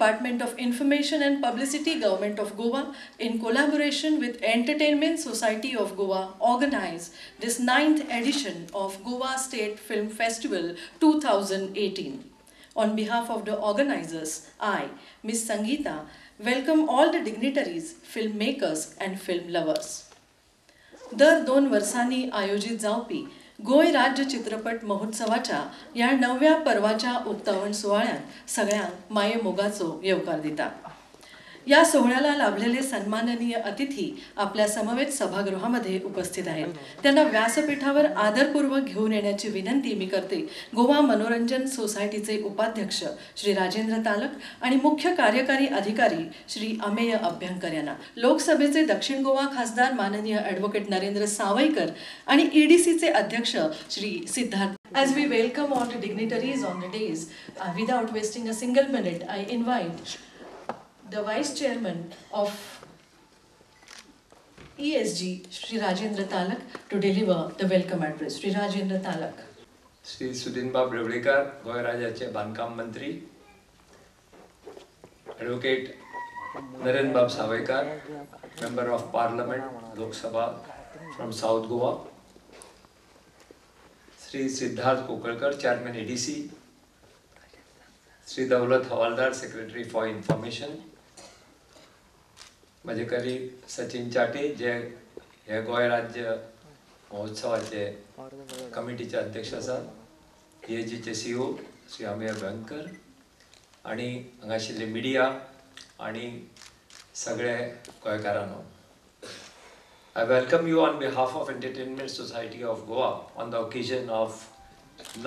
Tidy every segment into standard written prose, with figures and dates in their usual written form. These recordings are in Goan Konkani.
Department of Information and Publicity, Government of Goa, in collaboration with Entertainment Society of Goa, organize this 9th edition of Goa State Film Festival 2018. On behalf of the organizers, I, Ms. Sangeeta, welcome all the dignitaries, filmmakers and film lovers. दर 2 वर्सांनी आयोजित जावपी गोंय राज्य चित्रपट महोत्सवाच्या ह्या 9व्या पर्वाच्या उक्तावण सुवाळ्यांत सगळ्यांक माये मोगाचो येवकार दिता. या सोहळ्याला लाभलेले सन्माननीय अतिथी आपल्या समवेत सभागृहामध्ये उपस्थित आहेत. त्यांना व्यासपीठावर आदरपूर्वक घेऊन येण्याची विनंती मी करते. गोवा मनोरंजन सोसायटीचे उपाध्यक्ष श्री राजेंद्र तालक आणि मुख्य कार्यकारी अधिकारी श्री अमेय अभ्यंकर यांना, लोकसभेचे दक्षिण गोवा खासदार माननीय ॲडव्होकेट नरेंद्र सावईकर आणि ईडीसीचे अध्यक्ष Shri Siddharth. As we welcome all the dignitaries on the dais, without wasting a single minute, I invite the Vice Chairman of ESG, Shri Rajendra Talak, to deliver the welcome address. Shri Rajendra Talak. Shri Sudin Bab Dhavalikar, Goa राज्याचे बांधकाम मंत्री, Advocate Narendra Bab Sawaikar, Member of Parliament, Lok Sabha from South Goa, Shri Siddharth Kokalkar, Chairman ADC, Shri Daulat Havaldar, Secretary for Information, म्हजे कलीग सचिन चाटे जे हे गोंय राज्य महोत्सवाचे कमिटीचे अध्यक्ष आसात, ईएजीचे सीईओ श्री अमेय अभ्यंकर आनी हांगा आशिल्ले मिडिया आनी सगळे गोंयकारांनो, I welcome you on behalf of Entertainment Society of Goa on the occasion of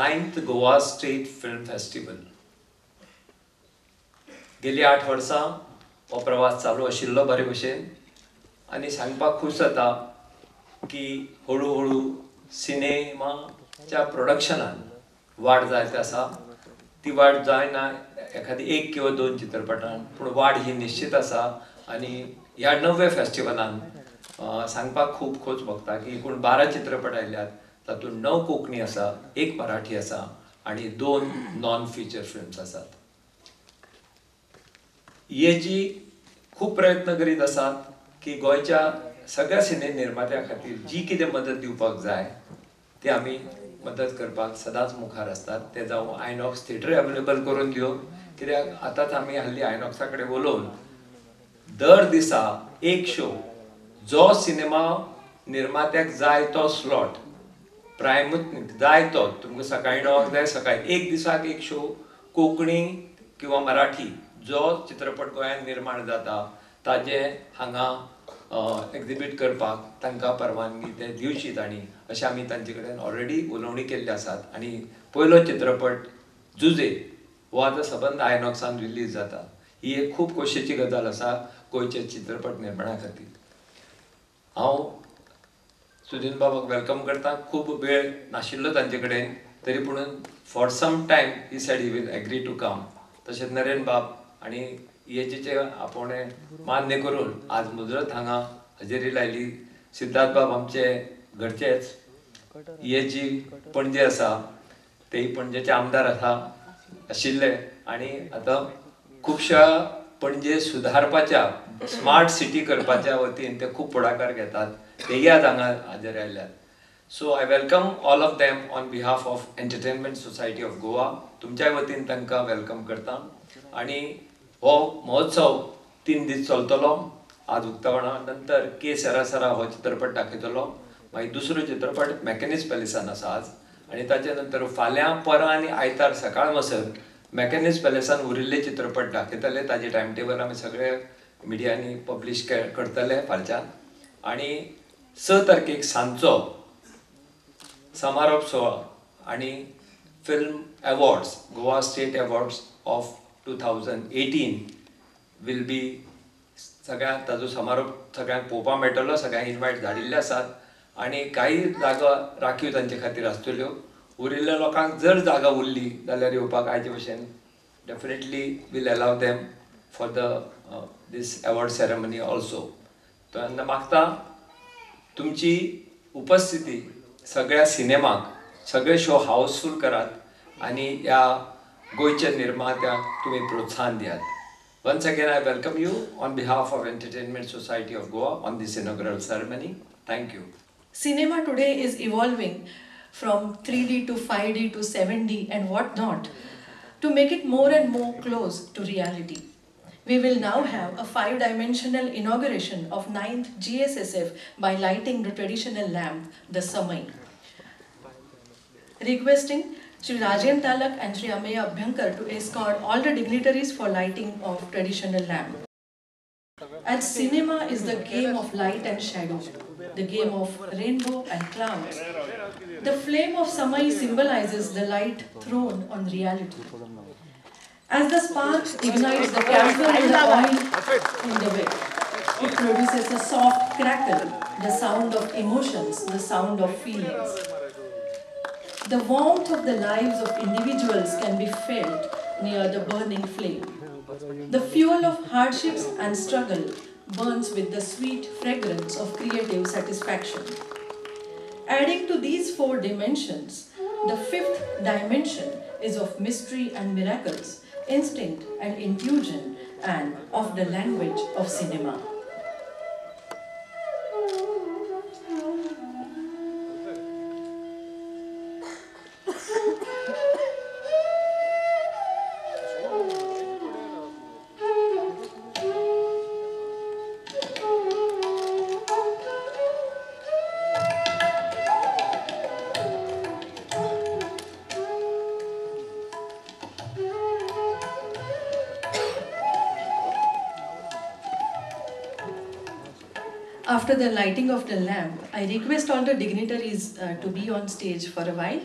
9th Goa State Film Festival. गेली 8 वर्सां हो प्रवास चालू आशिल्लो बरे भशेन आनी सांगपाक खूश जाता की हळू हळू सिनेमाच्या प्रोडक्शनान वाड जायत आसा. ती वाड जायना एखादी 1 किंवा 2 चित्रपटान, पूण वाड ही निश्चित आसा. आनी ह्या 9व्या फेस्टिवलान सांगपाक खूब खोस भोगता की एकूण 12 चित्रपट आयल्यात, तातूंत 9 कोंकणी आसा, 1 मराठी आसा आनी 2 नॉन फिचर फिल्म्स आसात. ईएजी खूब प्रयत्न करीत आसात की गोंयच्या सगळ्या सिने निर्मात्या खातीर जी कितें मदत दिवपाक जाय ती आमी मदत करपाक सदांच मुखार आसतात. ते जावं आयनॉक्स थिएटर अवेलेबल करून दिवन, कित्याक आतांच आमी हल्ली आयनॉक्सा कडेन उलोवन दर दिसा 1 शो जो सिनेमा निर्मात्याक जाय तो स्लॉट प्रायमूच जाय तो तुमकां सकाळीं 9 जाय सकाळीं 1 दिसाक 1 शो कोंकणी किंवा मराठी जो चित्रपट गोंयांत निर्माण जाता ताजे हांगा एक्झिबीट करपाक तांकां परवानगी ते दिवची तांणी, अशें आमी तांचे कडेन ऑलरेडी उलोवणी केल्ली आसात. आनी पयलो चित्रपट जुजे हो आतां सबंद आयनॉक्सान रिलीज जाता. ही एक खूब खोशयेची गजाल आसा गोंयच्या चित्रपट निर्माणा खातीर. हांव सुदीन बाबाक welcome करता. खूब वेळ नाशिल्लो तांचे कडेन, तरी पुणून for some time he said he will agree to come. तशेंच नरेन बाब आनी ईएजीचे आपोवणें मान्य करून आज मुजरत हांगा हजेरी लायली. सिद्धार्थ बाब आमचे घरचेच, ईएजी पणजे आसा, तेय पणजेचे आमदार आसा आशिल्ले आनी आतां खुबश्या पणजे सुधारपाच्या, स्मार्ट सिटी करपाच्या वतीन ते खूब फुडाकार घेतात, तेय आज हांगा हजेरी आयल्यात. So I welcome all of them on behalf of Entertainment Society of Goa. तुमच्या वतीन तांकां welcome करता. आनी हो महोत्सव 3 दीस चलतलो. आज उक्तावणा नंतर के सरासरा हो चित्रपट दाखयतलो, मागीर दुसरो चित्रपट मॅकॅनिक्स पॅलेसान आसा आज, आनी ताच्या नंतर फाल्यां परां आनी आयतार सकाळ मसर मॅकॅनिक्स पॅलेसान उरिल्ले चित्रपट दाखयतले. ताजे टायम टेबल आमी सगळे मिडियांनी पब्लीश करतले फालच्यान. आनी 6 तारखेक सांजचो समारोप सुवाळो आनी film awards, Goa state awards of 2018 will be सगळ्यांक ताजो समारोप सगळ्यांक पळोवपाक मेळटलो. सगळ्यांक इनवायट धाडिल्ले आसात आनी कांय जागा राखीव तांचे खातीर आसतल्यो. उरिल्ल्या लोकांक जर जागा उरली जाल्यार येवपाक आयचे भशेन definitely will allow them for the this award ceremony also. तेन्ना मागता तुमची उपस्थिती सगळ्या सिनेमाक, सगळे शो हाऊसफुल करात आनी ह्या गोंयच्या निर्मात्यांक तुमी प्रोत्साहन दियात. Once again, I welcome you on behalf of Entertainment Society of Goa on this inaugural ceremony. Thank you. Cinema today is evolving from 3D to 5D to 7D and whatnot to make it more and more close to reality. We will now have a 5-dimensional inauguration of 9th GSSF by lighting the traditional lamp, the Samai. Requesting Shri Rajen Talak and Shri Ameya Abhyankar to escort all the dignitaries for lighting of traditional lamp. As cinema is the game of light and shadow, the game of rainbow and clouds, the flame of Samai symbolizes the light thrown on reality. As the spark ignites the camphor and the oil in the wick, it produces a soft crackle, the sound of emotions, the sound of feelings. The warmth of the lives of individuals can be felt near the burning flame. The fuel of hardships and struggle burns with the sweet fragrance of creative satisfaction. Adding to these 4 dimensions, the 5th dimension is of mystery and miracles, instinct and intuition, and of the language of cinema. After the lighting of the lamp, I request all the dignitaries to be on stage for a while.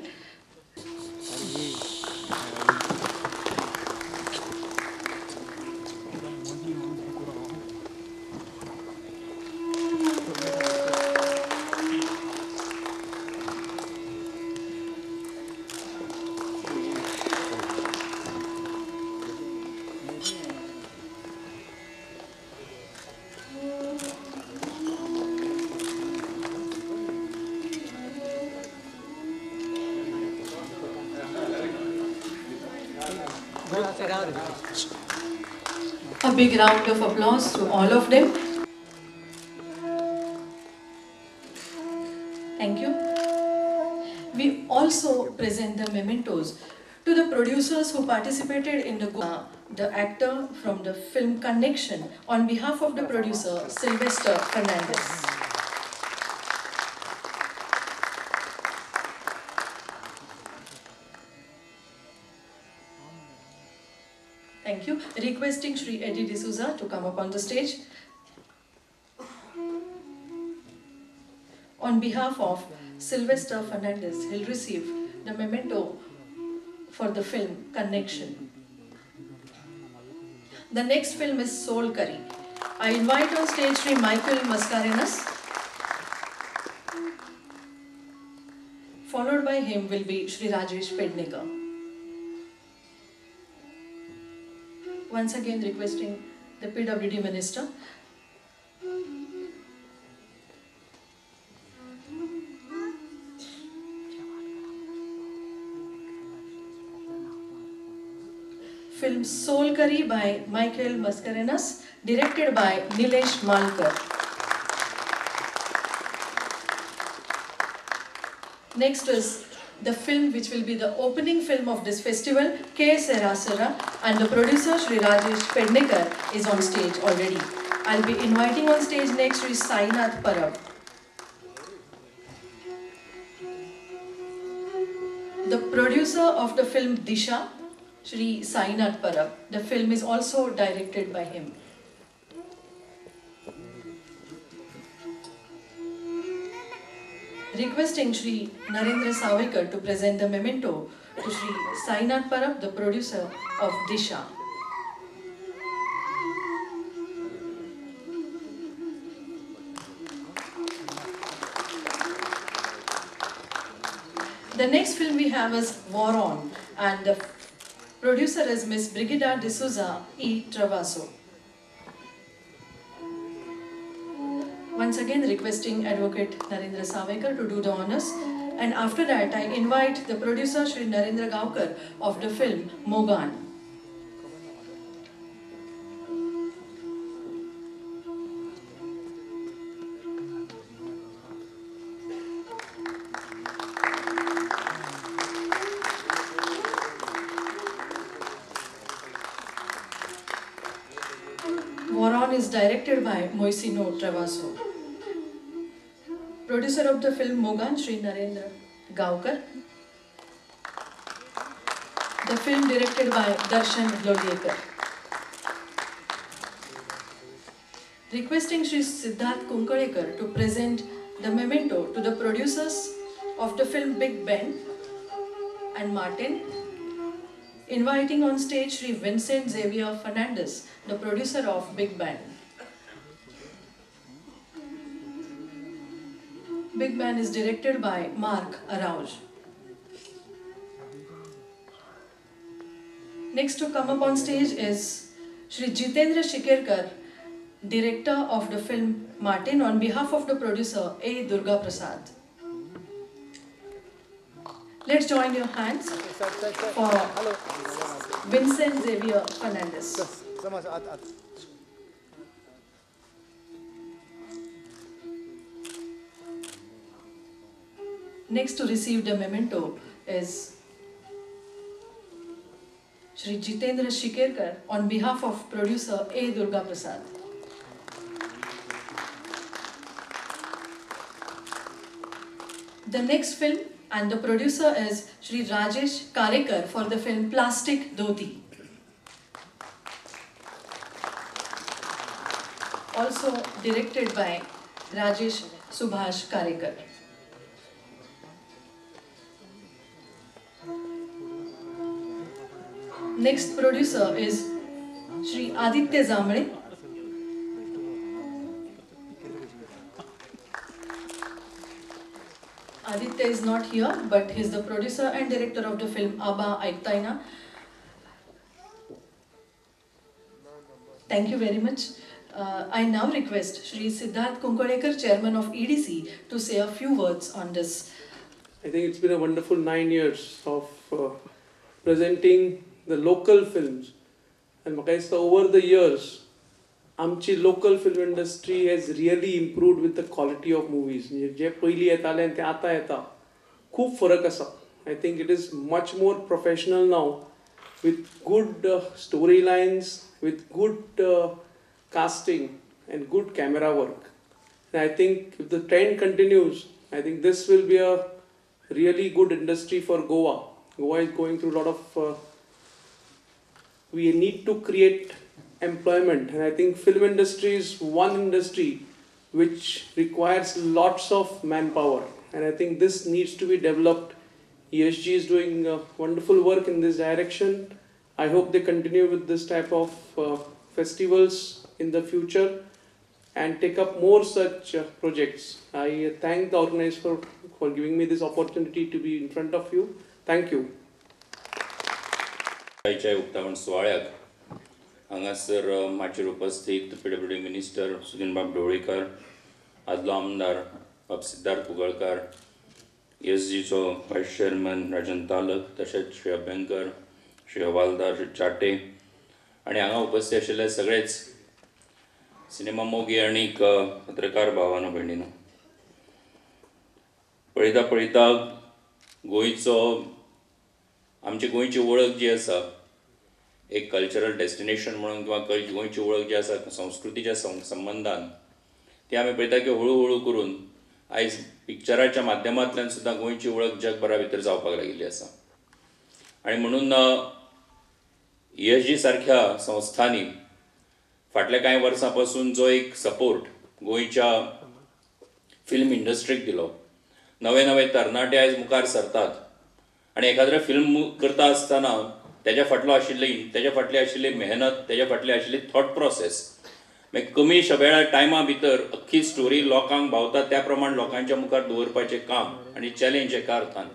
A big round of applause to all of them. Thank you. We also present the mementos to the producers who participated in the actor from the film Connection on behalf of the producer Sylvester Fernandez. Thank you. Requesting Shri Eddie D'Souza to come up on the stage. On behalf of Sylvester Fernandez, he'll receive the memento for the film Connection. The next film is Soul Curry. I invite on stage Shri Michael Mascarenhas. Followed by him will be Shri Rajesh Pednekar. Once again requesting the PWD Minister. Film Soul Curry by Michael Mascarenhas, directed by Nilesh Malkar. Next is the film which will be the opening film of this festival, K. Sera Sera, and the producer Shri Rajesh Pednekar is on stage already. I'll be inviting on stage next Shri Sainath Parab. The producer of the film Disha, Shri Sainath Parab. The film is also directed by him. Requesting Shri Narendra Sawaikar to present the memento to Shri Sainath Parab, the producer of Disha. The next film we have is War On, and the producer is Miss Brigida D'Souza E. Travasso. Once again requesting Advocate Narendra Sawaikar to do the honors, and after that I invite the producer Shri Narendra Gaonkar of the film Mogan. Don is directed by Moisino Travasso. Producer of the film Mogan, Shri Narendra Gaonkar. The film directed by Darshan Lolyekar. Requesting Shri Siddharth Kunkalekar to present the memento to the producers of the film Big Ben and Martin. Inviting on stage Shri Vincent Xavier Fernandez, the producer of Big Ben. Big Ben is directed by Mark Arauj. Next to come up on stage is Shri Jitendra Shikerkar, director of the film Martin, on behalf of the producer A. Durga Prasad. Let's join your hands for Vincent Xavier Fernandez. Next to receive the memento is Shri Jitendra Shikerkar on behalf of producer A. Durga Prasad. The next film and the producer is Shri Rajesh Karekar for the film Plastic Dhoti. Also directed by Rajesh Subhash Karekar. Next producer is Shri Aditya Zamre. Aditya is not here, but he is the producer and director of the film Abba Aiktaina. Thank you very much. I now request Shri Siddharth Kunkalekar, Chairman of EDC, to say a few words on this. I think it's been a wonderful 9 years of presenting the local films. And over the years, आमची local film industry has really improved with the quality of movies. जे पयलीं येताले आनी ते आतां येता खूब फरक आसा. I think it is much more professional now with good story lines, with good casting and good camera work. And I think if the trend continues, I think this will be a really good industry for Goa. Goa is going through a lot of we need to create employment, and I think film industry is one industry which requires lots of manpower, and I think this needs to be developed. ESG is doing wonderful work in this direction. I hope they continue with this type of festivals in the future and take up more such projects. I thank the organizer for giving me this opportunity to be in front of you. Thank you. उक्तावण सुवाळ्याक हांगासर माचयेर उपस्थित PWD minister सुदिनबाब ढवळीकर, आदलो आमदार बाब सिद्धार्थ कुंकळकार, ESGचो वायस चेअरमॅन राजन तालक, तशेंच श्री अभ्यंकर, श्री हवालदार, श्री चाटे आनी हांगा उपस्थित आशिल्ले सगळेच सिनेमा मोगी आनी पत्रकार भावानो भयणीनो, पळयता पळयता गोंयचो आमची गोंयची वळख जी आसा एक कल्चरल डेस्टिनेशन म्हणून किंवा गोंयची वळख जी आसा संस्कृतीच्या संबंदान ती आमी पळयता की हळू हळू करून आयज पिक्चराच्या माध्यमांतल्यान सुद्दां गोंयची वळख जगभरा भितर जावपाक लागिल्ली आसा. आनी म्हणून ESG सारख्या संस्थांनी फाटल्या कांय वर्सां पासून जो एक सपोर्ट गोंयच्या फिल्म इंडस्ट्रीक दिलो, नवे नवे तरणाटे आयज मुखार सरतात आनी एखाद्रें फिल्म करता आसतना तेज्या फाटलो आशिल्ली तेज्या फाटली आशिल्ली मेहनत, तेज्या फाटली आशिल्ली थॉट प्रोसेस, मागीर कमी वेळा टायमा भितर अख्खी स्टोरी लोकांक भावता त्या प्रमाण लोकांच्या मुखार दवरपाचें काम आनी चॅलेंज एका अर्थान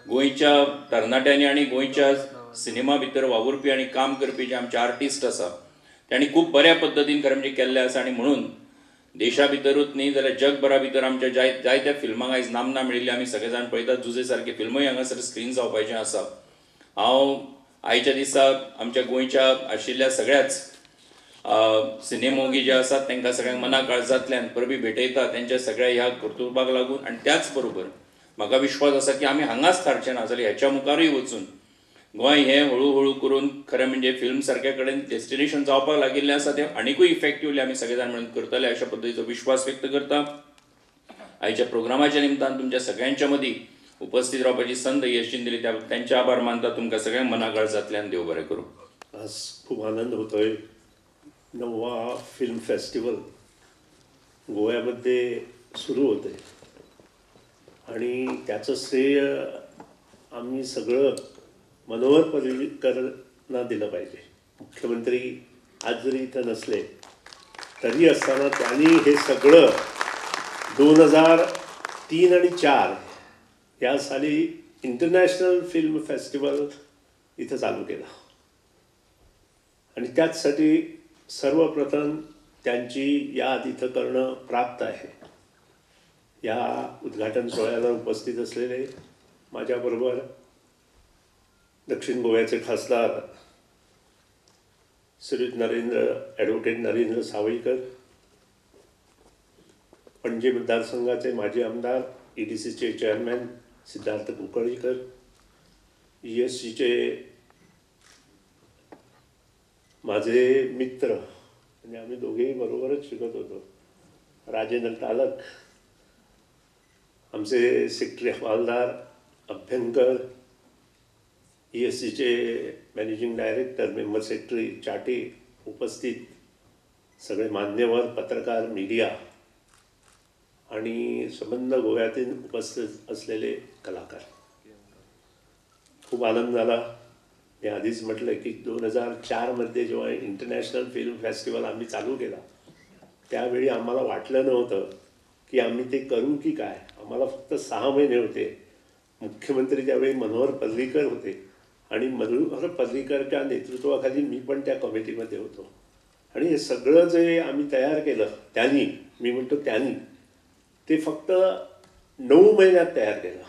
गोंयच्या तरणाट्यांनी आनी गोंयच्या सिनेमा भितर वावुरपी आनी काम करपी जे आमचे आर्टिस्ट आसा तांणी खूब बऱ्या पद्दतीन खरें म्हणजे केल्लें आसा. आनी म्हणून देशा भितरूच न्ही जाल्यार जगभरा भितर आमच्या जायत्या फिल्मांक आयज नामना मेळिल्ली आमी सगळे जाण पळयतात. जुजे सारके फिल्मूय हांगासर स्क्रीन जावपाचें आसा. हांव आयच्या दिसा आमच्या गोंयच्या आशिल्ल्या सगळ्याच सिनेमोगी जे आसात तांकां सगळ्यांक मना काळजांतल्यान परबी भेटयता तेंच्या सगळ्या ह्या कर्तृत्वाक लागून. आनी त्याच बरोबर म्हाका विश्वास आसा की आमी हांगाच थारचे ना जाल्यार ह्याच्या मुखारूय वचून गोंय हें हळू हळू करून खरें म्हणजे फिल्म सारक्या कडेन डेस्टिनेशन जावपाक लागिल्लें आसा. तें आनिकूय इफेक्टिवली आमी सगळे जाण मेळून करतले अशा पद्दतीचो विश्वास व्यक्त करता. आयच्या प्रोग्रामाच्या निमतान तुमच्या सगळ्यांच्या मदीं उपस्थित रावपाची संद यशजीन दिली त्या त्यांचे आभार मानता. तुमकां सगळ्यांक मनाकाळजांतल्यान देव बरें करूं. आज खूप आनंद होतोय. 9वा फिल्म फेस्टिवल गोव्यामध्ये सुरू होते आणि त्याचं श्रेय आम्ही सगळं मनोहर पर्रीकरांना दिलं पाहिजे. मुख्यमंत्री आज जरी इथं नसले तरी असताना त्यांनी हे सगळं 2003 आणि 4 या साली इंटरनॅशनल फिल्म फेस्टिवल इथं चालू केला आणि त्याचसाठी सर्वप्रथम त्यांची याद इथं करणं प्राप्त आहे. या उद्घाटन सोहळ्याला उपस्थित असलेले माझ्याबरोबर दक्षिण गोव्याचे खासदार श्रीयुत नरेंद्र ॲडव्होकेट नरेंद्र सावईकर, पणजी मतदारसंघाचे माजी आमदार EDCचे चेअरमॅन सिद्धार्थ कुंकळीकर, ESCचे माझे मित्र म्हणजे आम्ही दोघेही बरोबरच शिकत होतो राजेंद्र तालक, आमचे सेक्रेटरी हवालदार अभ्यंकर, ESCचे managing director member secretary Chate, उपस्थित सगळे मान्यवर पत्रकार, मीडिया आणि संबंध गोव्यातील उपस्थित असलेले कलाकार, खूप आनंद झाला. मी आधीच म्हटलं की 2004मध्ये जेव्हा इंटरनॅशनल फिल्म फेस्टिवल आम्ही चालू केला त्यावेळी आम्हाला वाटलं नव्हतं की आम्ही ते करू की काय. आम्हाला फक्त 6 महिने होते. मुख्यमंत्री त्यावेळी मनोहर पर्रीकर होते आणि मनोहर पर्रीकरच्या नेतृत्वाखाली मी पण त्या कमिटीमध्ये होतो आणि हे सगळं जे आम्ही तयार केलं त्यांनी, मी म्हणतो त्यांनी, ते फक्त 9 महिन्यात तयार केलं.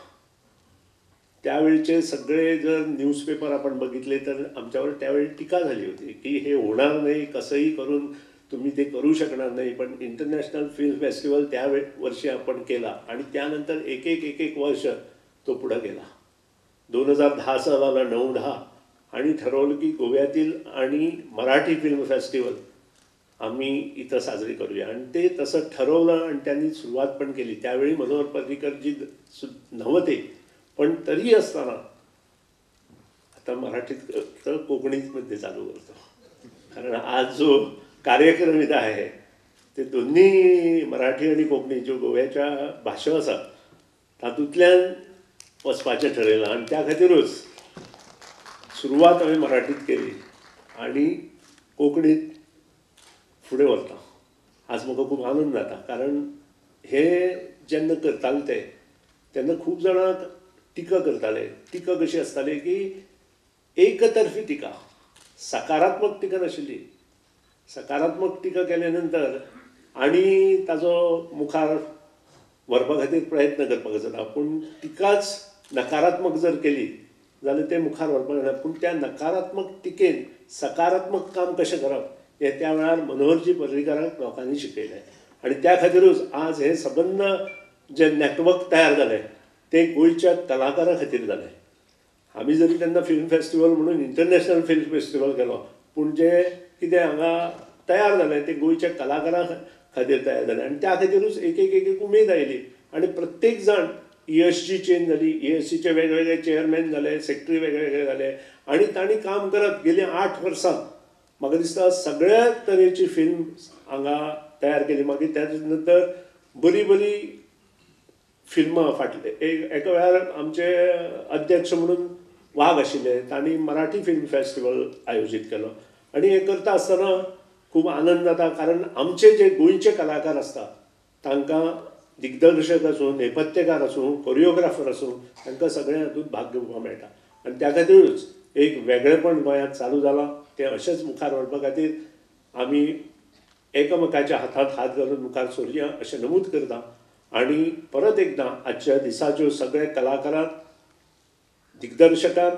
त्यावेळचे सगळे जर न्यूजपेपर आपण बघितले तर आमच्यावर त्यावेळी टीका झाली होती की हे होणार नाही, कसंही करून तुम्ही ते करू शकणार नाही. पण इंटरनॅशनल फिल्म फेस्टिवल त्या वर्षी आपण केला आणि त्यानंतर एक एक एक एक वर्ष तो पुढं गेला. 2010 सालाला 9-10 आणि ठरवलं की गोव्यातील आणि मराठी फिल्म फेस्टिवल आम्ही इथं साजरी करूया आणि ते तसं ठरवलं आणि त्यांनी सुरुवात पण केली. त्यावेळी मनोहर पर्रीकरजी नव्हते पण तरी असताना आता मराठीत तर कोकणीमध्ये चालू करतो, कारण आज जो कार्यक्रम इथं आहे ते दोन्ही मराठी आणि कोंकणी ज्यो गोव्याच्या भाशा आसा तातूंतल्यान वचपाचें ठरयलां आनी त्या खातीरूच सुरवात हांवें मराठीत केली आनी कोंकणीत फुडें व्हरता. आज म्हाका खूब आनंद जाता, कारण हे जेन्ना करताले ते तेन्ना खूब जाणांक टिका करताले. टिका कशी आसताली की एकतर्फी टिका, सकारात्मक टिका नाशिल्ली. सकारात्मक टिका केल्या नंतर आनी ताजो मुखार व्हरपा खातीर प्रयत्न करपाक जाता, पूण टिकाच नकारात्मक जर केली जाल्यार तें मुखार व्हरपाक जायना. पूण त्या नकारात्मक टिकेन सकारात्मक काम कशें करप हें त्या वेळार मनोहरजी पर्रीकारांक लोकांनी शिकयलें आनी त्या खातीरूच आज हें सबंद जें नॅटवर्क तयार जालें तें गोंयच्या कलाकारां खातीर जालें. आमी जरी तेन्ना फिल्म फेस्टिवल म्हणून इंटरनॅशनल फिल्म फेस्टिवल केलो, पूण जें कितें हांगा तयार जालें तें गोंयच्या कलाकारां खातीर तयार जालें आनी त्या खातीरूच एक एक एक एक उमेद आयली आनी प्रत्येक जाण ESG change जाली, ESCचे वेगवेगळे चेअरमॅन जाले, सेक्रेटरी वेगवेगळे जाले आनी तांणी काम करत गेली 8 वर्सां म्हाका दिसता सगळ्या तरेची फिल्म हांगा तयार केली. मागीर त्या नंतर बरी बरी फिल्मां फाटले एका वेळार आमचे अध्यक्ष म्हणून वाघ आशिल्ले, तांणी मराठी फिल्म फेस्टिवल आयोजीत केलो आनी हें करता आसतना खूब आनंद जाता, कारण आमचे जे गोंयचे कलाकार आसता तांकां दिग्दर्शक आसूं, नेपथ्यकार आसूं, कोरियोग्राफर आसूं, तांकां सगळ्या हातूंत भाग घेवपाक मेळटा आनी त्या खातीरूच एक वेगळेपण गोंयांत चालू जालां. तें अशेंच मुखार व्हरपा खातीर आमी एकामेकाच्या हातांत हात घालून मुखार सरुया अशें नमूद करता आनी परत एकदां आजच्या दिसाच्यो सगळे कलाकारांक, दिग्दर्शकांक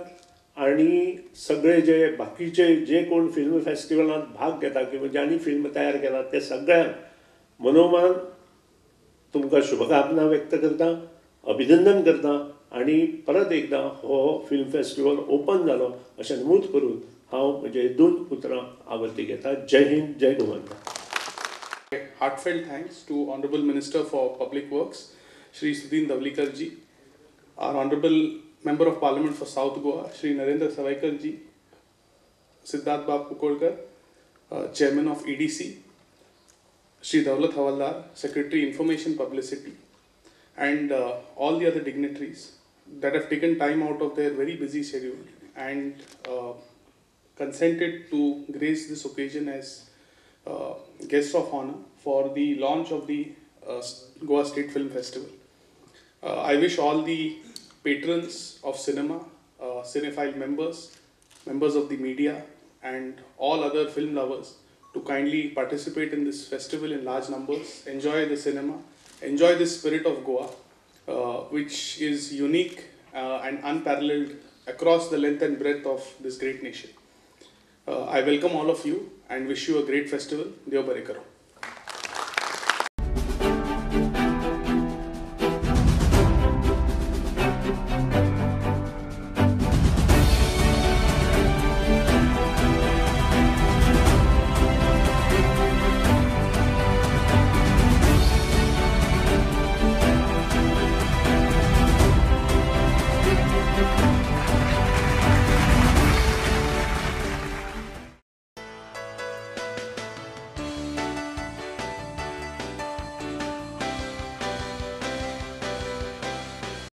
आनी सगळे जे बाकीचे जे कोण फिल्म फेस्टिवलांत भाग घेता किंवा ज्यांनी फिल्म तयार केला ते सगळ्यांक मनोमन तुमकां शुभकामना व्यक्त करता, अभिनंदन करता आनी परत एकदां हो फिल्म फेस्टिवल ओपन जालो अशें नमूद करून हांव म्हजे दोन उतरां आवृत्ती घेता. जय हिंद, जय Gomantak. Heartfelt thanks to Honorable Minister for Public Works, Shri Sudin Dhavalikar ji, our Honorable Member of Parliament for South Goa, Shri Narendra Savaikar ji, Siddharth Bab Kukodkar, Chairman of EDC, Shri Daulat Havaldar, Secretary Information Publicity, and all the other dignitaries that have taken time out of their very busy schedule and consented to grace this occasion as guests of honor for the launch of the Goa State Film Festival. I wish all the patrons of cinema, cinephile members, members of the media, and all other film lovers to kindly participate in this festival in large numbers, enjoy the cinema, enjoy the spirit of Goa, which is unique and unparalleled across the length and breadth of this great nation. I welcome all of you and wish you a great festival. Deo Bare Karo.